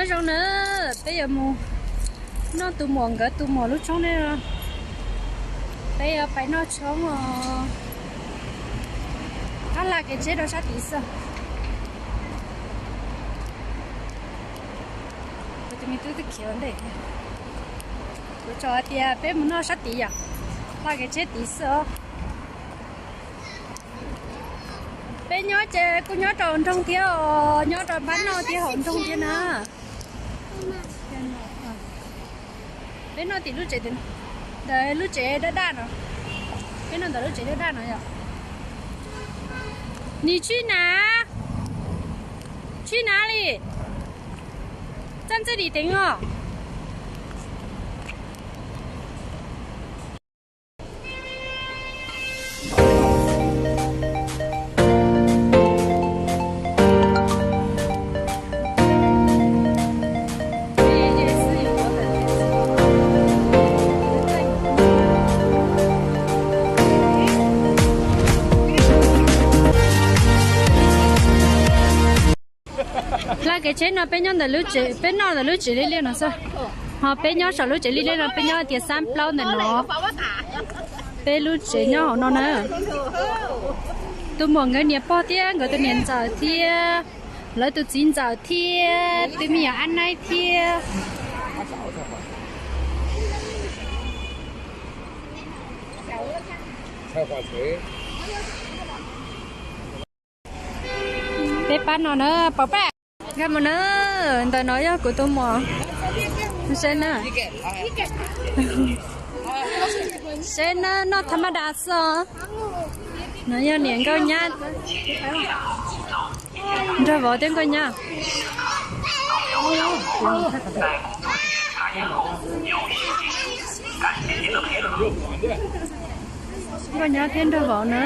Nyob zoo na, peb yuav mus noj tus muam nkawd tus muam lub tshoob ne. Peb yuav pais noj tshoob os. Ab, laj kev tsheb rau sab tid xwb. Kuv tus me tub twb khiav ua ntej. Kuv tsom hais tias peb mus noj sab tid yom. Laj kev tsheb tid xwb os. Peb nyob ces kuj nyob rau nroog thiab os, nyob rau npab noj thiab hauv nroog thiab na. Peb noj tim lub tsev, ntawm lub tsev daj daj no. Peb noj ntawm lub tsev daj daj no yom. Nim tshij na, tshij na li, txaj ntxwj dim teev os. Laj kev tsheb no peb nyob ntawm lub tsev, peb noj ntawm lub tsev liab liab no xwb. Ho peb nyob saum lub tsev liab liab no, peb nyob tias xab plaub ntawm no. Peb lub tsev nyob hauv no na. Tus muam nkawd niam pog thiab nkawd tus niam ntxawm thiab lawv tus txiv ntxawm thiab tus me nyuam ab naib thiab. Peb pab no na, pab pab. Nkag mus na, ntawm no yog kuv tus muam. Seb na, seb na, noj thab maj das xwb os. No yog niam nkauj nyab, nraug vauv thiab nkauj nyab. Nkauj nyab thiab nraug vauv na.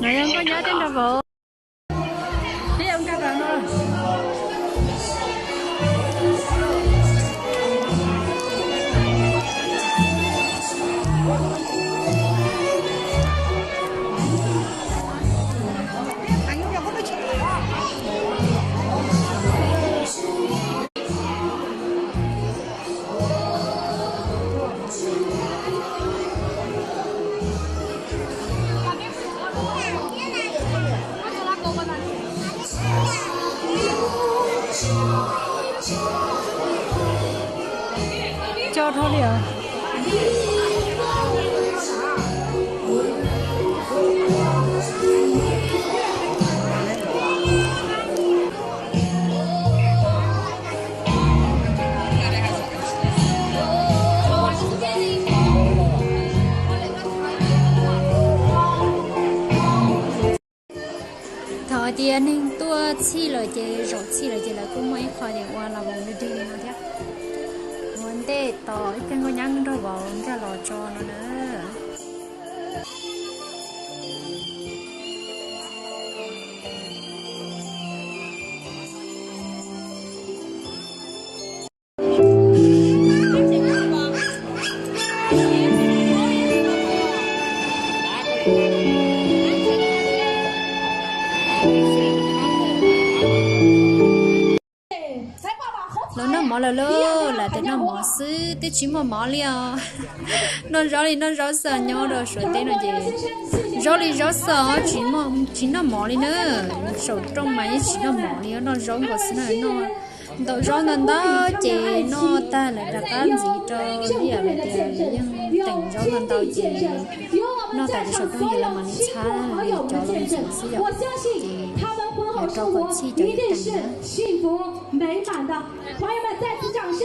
No yog nkauj nyab thiab nraug vauv. Coj dhau li os. Thaum hais tias neeg tuaj txhij lawm ces, zaum txhij lawm ces lawv kuj muaj ib qho tias ua las voos dig dig li no thiab. Ua ntej tos ib pliag nkauj nyab nraug vauv nkag los tso no na. Los noj mov lawm lauj, lam tias noj mov xwb twb tsis muaj mov li os. Noj zaub li noj zaub xwb, nyob rau Suav teb no ces zaub li zaub xwb, tsis muaj, tsis noj mov li na. Saum rooj mas yeej tsis noj mov li, noj zaub nkaus xwb na. Noj ntau zaub ntau ntau ces noj tag lawm rov qab ntxiv rau li yam hais tias yeej teem zaub ntau ntau ces noj tas ces saum rooj ces lawv mam li txhab li cov los ntxiv xwb yom. Ces yog rau kom txhij cov yeej teem na. 朋友们，再次掌声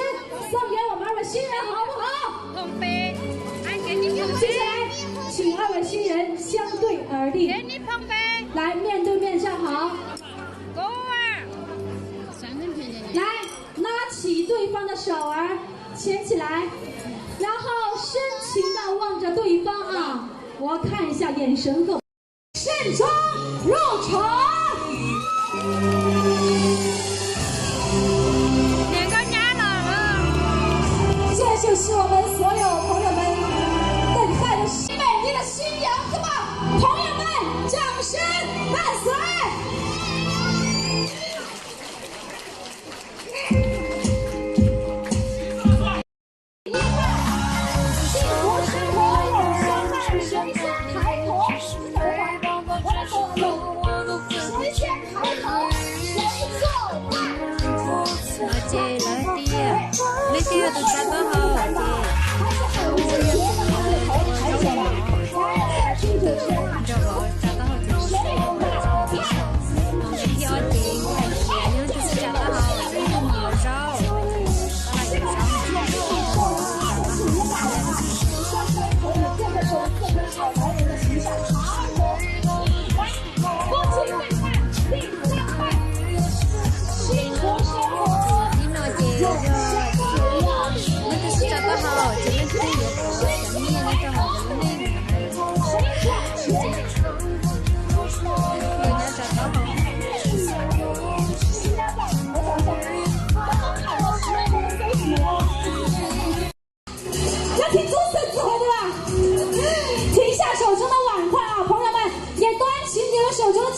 送给我们二位新人，好不好？接下来，请二位新人相对而立，来，面对面站好。来，拉起对方的手儿，牵起来，然后深情地望着对方啊，我看一下眼神够。 盛装入场。这就是我们所有朋友们等待的美丽的新娘，是吧？朋友们，掌声伴随。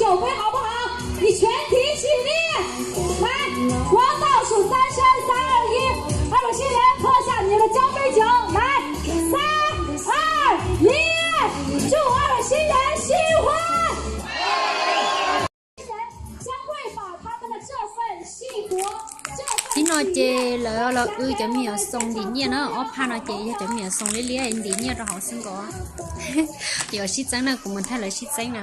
口碑好不好？你全体起立，来，我倒数三声，三二一，二手新人脱下你们的交杯酒，来，三二一，祝二手新人新婚。将会把他们的这份幸福，这份 Tib no ces lawv los wb cov me nyuam xoo ntim nyiaj na, ob phaj no ces yog cov me nyuam xoo liab liab ntim nyiaj rau hauv xwb nkaus. Yuav sib txeeb na, kuv mus thaij lawv sib txeeb na.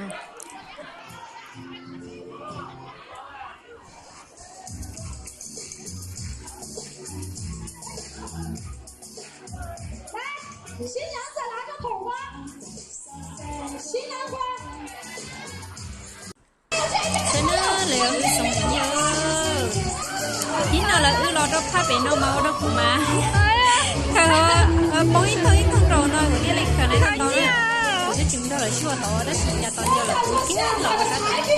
Saib na, lawv yog wb xoo ntim nyiaj. Tib no lawv wb los rau phaj pem no mas ua rau kuv mas khaws poob ib thooj ib thooj rau no, kuv thiaj li khaws lawv tau ntau na. Kuv twb tsis nrog lawv sib ua tod tab sis cas tos nco lawv wb kiag los rau sab pem.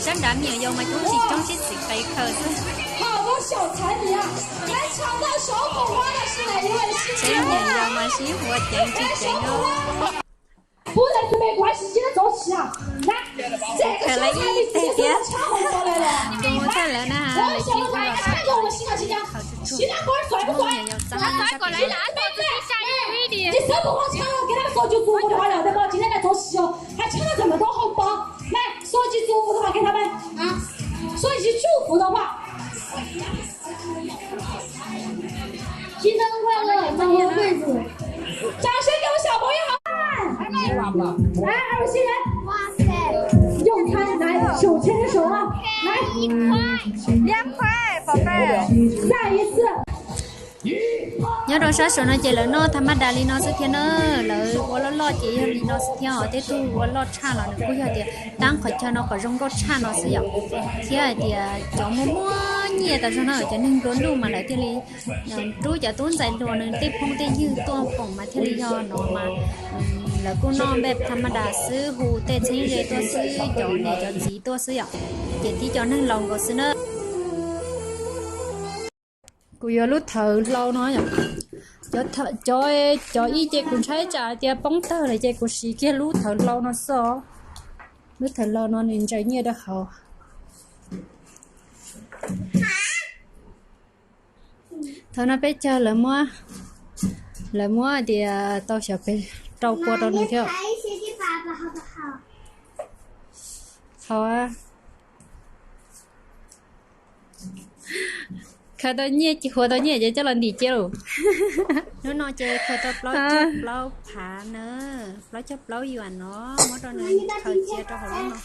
Sab nrad me nyuam yaus mas coob tsis coob sib txim qe khaws xwb. Seb me nyuam yaus mas sib ua ceev tsis ceev os. Khaws lawv ib teg thiab. Kuv mus thaij lawv na, lawv tsis ua los sab, khaws tsuag tsuag, me nyuam yaus txav. Xin năm quay lại, năm quay lại. Chào sếp cho các bạn, hãy ăn. Ăn, ăn xin đấy. Dùng khăn đấy, sổ trên cái sổ không? Đấy. Năm khoe, bỏ về. Xài一次. Nyob rau sab saum no ces lawv noj tham ma das li no xwb thiab na, lawv ua loj loj ces yog li no xwb thiab os, tej tug ua loj tshaj los nws kuj yog tias tab qhov chaw no kom zoo nkauj tshaj no xwb yom, thiab hais tias cov muaj muaj nyiaj tas zog no cov neeg nplua nuj mas lawv thiaj li rub cov tub ntxhais hluas nws tej phooj tej ywg tuaj koom mas thiaj li yog no mas lawv kuj noj npej tham ma das xwb, hu tej txheeb ze tuaj xwb, cov niam cov txiv tuaj xwb yom, ces tib cov neeg laus nkaus xwb na. Kuv yuav lub thawv hlau no, cov, cov ib ces kuv ntshai tsam hais tias poob tawg lawm ces kuv siv kiag lub thawv hlau no xwb os. Lub thawv hlau no nws ntsaws nyiaj rau hauv. Thaum no peb caug lawv muab, lawv muab tias tau xyov pes rau pua rau nws thiab. Hauv, khaws tau nyiaj, hua tau nyiaj ces coj los ntim cia lauj. Hnub no ces khaws tau plaub caug plaub phav na, plaub caug plaub yuam no, muab rau nws khaws cia rau hauv lub no.